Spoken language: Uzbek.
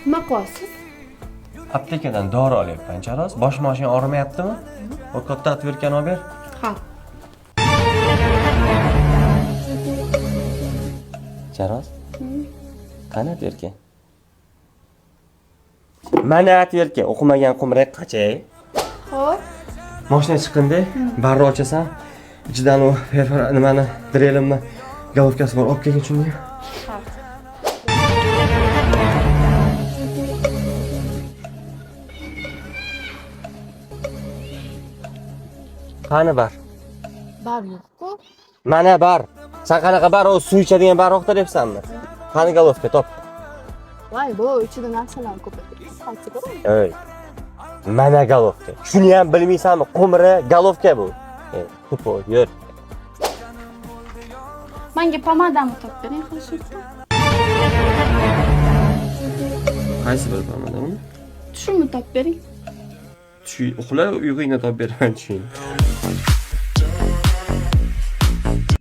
Nima qilyapsiz? Aptekadan dori olyapman, Charos. Bosh moshing og'rimayaptimi? O katta otvertkani olib ber. Ha. Charos? Qani otvertka? Mana otvertka, o'qimagan qumra qachay. Xo'p. Mashina chiqindi, barri ochasan. Ichidan u nimani, drelimni golovkasi bor, olib kelgin shuni. Ha. Qani bar? Bar yo'q-ku. Mana bar. Sen qanaqa bar, u suv ichadigan bar axtaryapsanmi? Qani golovka top. Voy, bu ichida narsalar ko'p. Qaysi biri? Ey. Mana golovka. Shuni ham bilmaysanmi? Qumri golovka bu. Ey, tupo, yur. Menga pomadani topib bering, xo'sh. Qaysi bir pomada uni? Tushimni topib bering. Tushi, uxla, uyg'ingni topib beraman tushing.